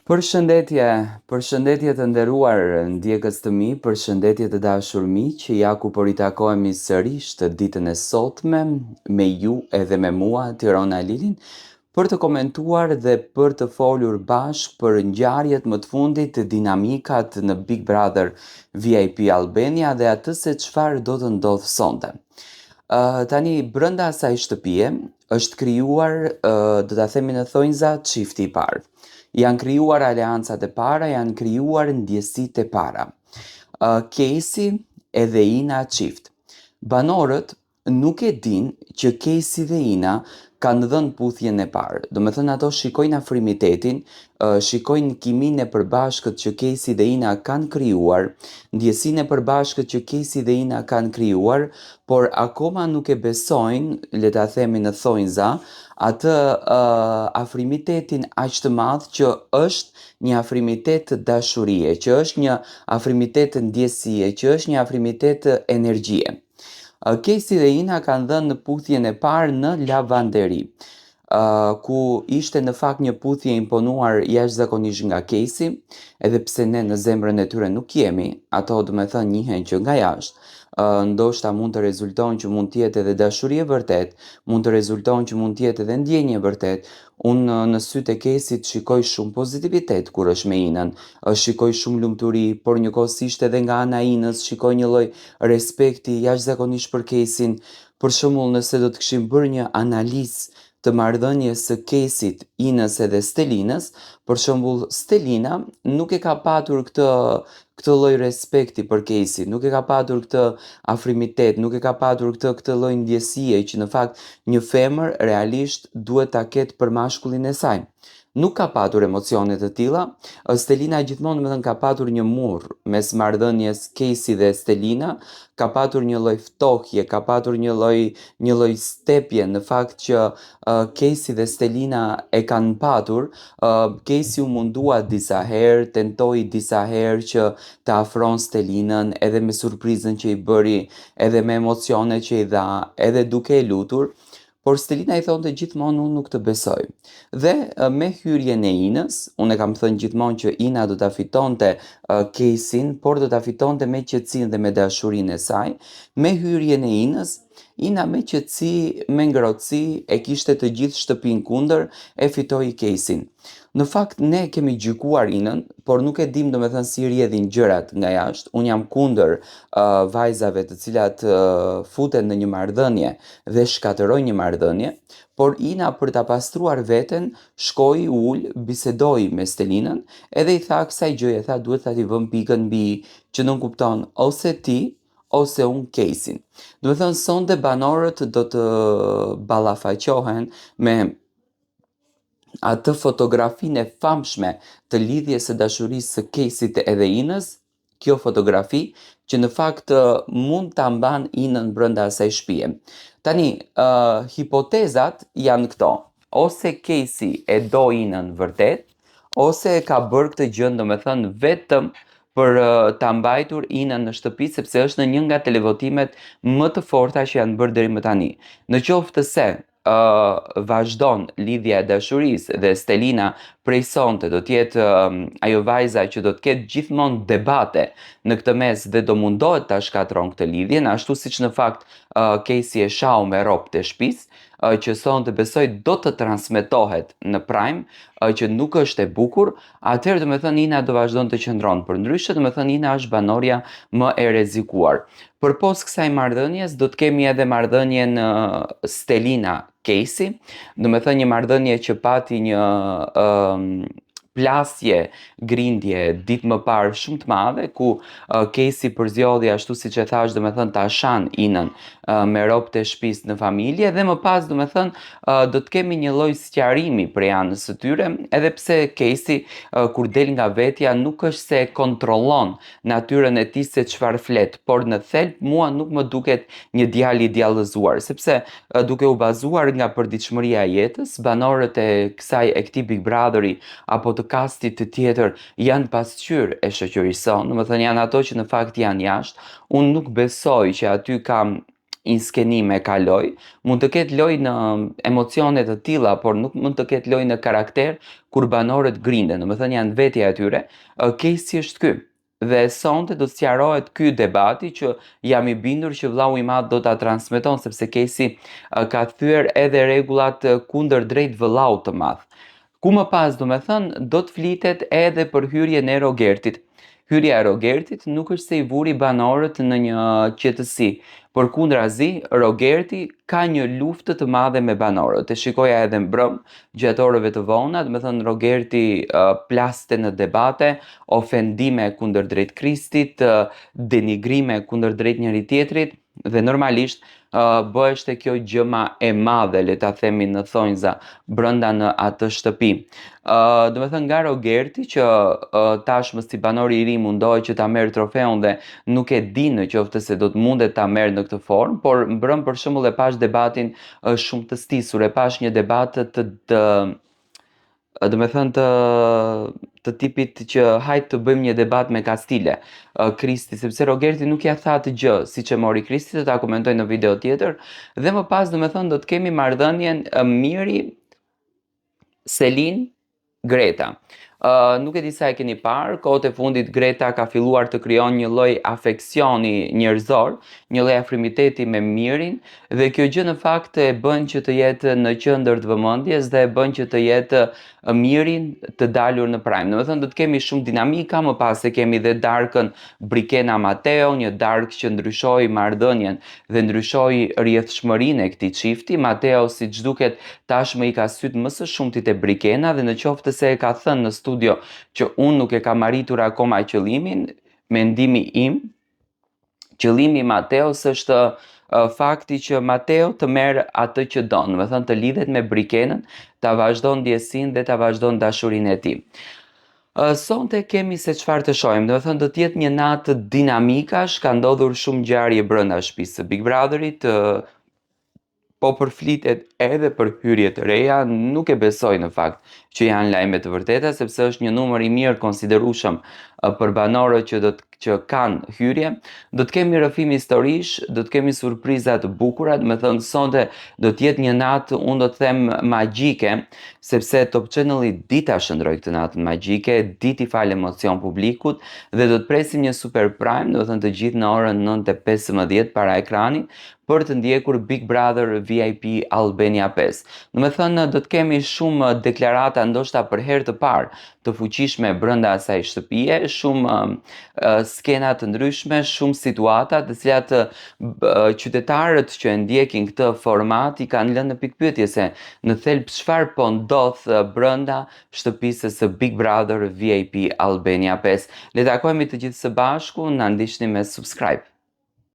Përshëndetje, përshëndetje të nderuar ndjekës të mi, përshëndetje të dashur miq, ja ku po ritakohemi sërish ditën e sotme me ju edhe me mua Tirona Lilin për të komentuar dhe për të folur bashkë për ngjarjet më të fundit, dinamikat në Big Brother VIP Albania dhe atë se çfarë do të ndodhë sonte. Uh, tani brenda asaj shtëpie është krijuar, uh, do ta themi në thonjza, çifti i parë. Janë krijuar aleancat e para, janë krijuar ndjesitë e para. Uh, Kejsi edhe Ina çift. Banorët nuk e dinë që Kejsi dhe Ina kanë dhënë puthjen e parë. Domethënë ato shikojnë afrimitetin, shikojnë kiminë e përbashkët që Kejsi dhe Ina kanë krijuar, ndjesinë e përbashkët që Kejsi dhe Ina kanë krijuar, por akoma nuk e besojnë, le ta themi në thonjza, atë uh, afrimitetin aq të madh që është një afrimitet dashurie, që është një afrimitet ndjesie, që është një afrimitet energjie. Kejsi dhe Ina kanë dhënë puthjen e parë në lavanderi, ku ishte në fakt një puthje e imponuar jashtëzakonisht nga Kejsi, edhe pse ne në zemrën e tyre nuk jemi, ato domethënë njihen që nga jashtë, ndoshta mund të rezulton që mund të jetë edhe dashuri e vërtetë, mund të rezulton që mund të jetë edhe ndjenjë e vërtetë. Unë në sytë e Kejsit shikoj shumë pozitivitet kur është me Inën, shikoj shumë lumturi, por njëkohësisht edhe nga ana e Inës shikoj një lloj respekti jashtëzakonisht për Kejsin. Për shembull, nëse do të kishim bërë një analizë të marrëdhënies së Kejsit, Inës edhe Stelinës, për shembull, Stelina nuk e ka patur këtë këtë lloj respekti për Kejsin, nuk e ka patur këtë afrimitet, nuk e ka patur këtë këtë lloj ndjesie që në fakt një femër realisht duhet ta ketë për mashkullin e saj. Nuk ka patur emocione të tilla. Stelina gjithmonë domethënë ka patur një mur mes marrëdhënies Kejsi dhe Stelina, ka patur një lloj ftohje, ka patur një lloj një lloj stepje në fakt që uh, Kejsi dhe Stelina e kanë patur. Uh, Kejsi u mundua disa herë, tentoi disa herë që të afron Stelinën edhe me surprizën që i bëri, edhe me emocionet që i dha, edhe duke e lutur. Por Stelina i thonte gjithmonë unë nuk të besoj. Dhe me hyrjen e Inës, unë e kam thënë gjithmonë që Ina do ta fitonte Kejsin, por do ta fitonte me qetësinë dhe me dashurinë e saj. Me hyrjen e Inës, Ina me qetësi, me ngrohtësi, e kishte të gjithë shtëpinë kundër, e fitoi Kejsin. Në fakt ne kemi gjykuar Inën, por nuk e dimë domethënë si rrjedhin gjërat nga jashtë. Unë jam kundër uh, vajzave të cilat uh, futen në një marrëdhënie dhe shkatërrojnë një marrëdhënie, por Ina për ta pastruar veten shkoi u ul, bisedoi me Stelinën, edhe i tha kësaj gjëje, tha duhet ta t'i vëmë pikën mbi i, që nënkupton ose ti ose unë Kejsin. Domethënë sonte banorët do të ballafaqohen me atë fotografinë e famshme të lidhjes së dashurisë së Kejsit edhe Inës, kjo fotografi që në fakt mund ta mban Inën brenda asaj shtëpie. Tani, uh, hipotezat janë këto. Ose Kejsi e do Inën vërtet, ose e ka bërë këtë gjë, domethënë vetëm për uh, ta mbajtur Inën në shtëpi sepse është në një nga televotimet më të forta që janë bërë deri më tani. Në qoftë se uh, vazhdon lidhja e dashurisë dhe Stelina prej sonte do të jetë uh, ajo vajza që do të ketë gjithmonë debate në këtë mes dhe do mundohet ta shkatërron këtë lidhje, ashtu siç në fakt uh, Kejsi e shau me robtë e shtëpisë, uh, që sonte besoj do të transmetohet në Prime, uh, që nuk është e bukur, atëherë domethënë Ina do vazhdon të qëndron. Përndryshe domethënë Ina është banorja më e rrezikuar. Përpos kësaj marrëdhënies do të kemi edhe marrëdhënien Stelina Kejsi, domethënë një marrëdhënie që pati një um, plasje grindje ditë më parë shumë të madhe ku uh, Kejsi përzgjodhi ashtu siç e thashë domethënë ta shan Inën uh, me robtë e shtëpisë në familje dhe më pas domethënë uh, do të kemi një lloj sqarimi prej anës së tyre edhe pse Kejsi uh, kur del nga vetja nuk është se kontrollon natyrën e tij se çfarë flet, por në thelb mua nuk më duket një djalë i djallëzuar, sepse duke u bazuar nga përditshmëria e jetës, banorët e kësaj e këtij Big Brotheri apo të kastit të tjetër janë pasqyrë e shoqërisë sonë, domethënë janë ato që në fakt janë jashtë. Unë nuk besoj që aty kam inskenime, ka lojë, mund të ketë lojë në emocione të tilla, por nuk mund të ketë lojë në karakter kur banorët grinden, domethënë janë vetja e tyre. Kejsi është ky. Dhe sonte do të sqarohet ky debati që jam i bindur që Vllau i Madh do ta transmeton sepse Kejsi ka thyer edhe rregullat kundër drejt vëllaut të madh. Ku më pas, domethënë, do të flitet edhe për hyrjen e Rogertit. Hyrja e Rogertit nuk është se i vuri banorët në një qetësi, përkundrazi, Rogerti ka një luftë të madhe me banorët. E shikoja edhe mbrëm, gjatë orëve të vona, domethënë Rogerti plaste në debate, ofendime kundër drejt Kristit, denigrime kundër drejt njëri-tjetrit, dhe normalisht bëheshte kjo gjëma e madhe, le ta themi në thonjza, brenda në atë shtëpi. Domethënë nga Rogerti që tashmë si banori i ri mundohet që ta merr trofeun dhe nuk e di në qoftë se do të mundet ta merr në këtë formë, por mbrëm për shembull e pash debatin shumë të stisur, e pash një debat të domethënë të tipit që hajt të bëjmë një debat me kastile, Kristi, sepse Rogerti nuk ja tha atë gjë, siç e mori Kristi, do ta komentoj në video tjetër, dhe më pas domethënë do të kemi marrëdhënien Miri, Selin, Greta. Nuk e di sa e keni parë, kohët e fundit Greta ka filluar të krijon një lloj afeksioni njerëzor, një lloj afrimiteti me Mirin, dhe kjo gjë në fakt e bën që të jetë në qendër të vëmendjes dhe e bën që të jetë Mirin të dalur në prime. Domethënë do të kemi shumë dinamika, më pas e kemi dhe darkën Brikena Mateo, një darkë që ndryshoi marrëdhënien dhe ndryshoi rrjedhshmërinë e këtij çifti. Mateo, siç duket, tashmë i ka syt më së shumti te Brikena dhe në qoftë se e ka thënë në studio që unë nuk e kam arritur akoma qëllimin, mendimi im, qëllimi i Mateos është fakti që Mateo të merr atë që don, domethënë të lidhet me Brikenën, ta vazhdon ndjesinë dhe ta vazhdon dashurinë e tij. Sonte kemi se çfarë të shohim, domethënë do të jetë një natë dinamikash, ka ndodhur shumë ngjarje brenda shtëpisë së Big Brotherit, po përflitet edhe për hyrje të reja, nuk e besoj në fakt që janë lajme të vërteta, sepse është një numër i mirë konsiderueshëm për banorët që do të që kanë hyrje. Do të kemi rrëfim historish, do të kemi surpriza të bukura, domethënë sonte do të jetë një natë, unë do të them magjike, sepse Top Channel-i di ta shndërroj këtë natë magjike, di t'i falë emocion publikut dhe do të presim një super prime, domethënë të gjithë në orën 9:15 para ekranit për të ndjekur Big Brother VIP Albania 5. Domethënë do të kemi shumë deklarata ndoshta për herë të parë të fuqishme brenda asaj shtëpie, shumë skena të ndryshme, shumë situata të cilat qytetarët që e ndjekin këtë format i kanë lënë në pikëpyetje se në thelb çfarë po ndodh brenda shtëpisë së Big Brother VIP Albania 5. Le takohemi të gjithë së bashku, na ndiqni me subscribe.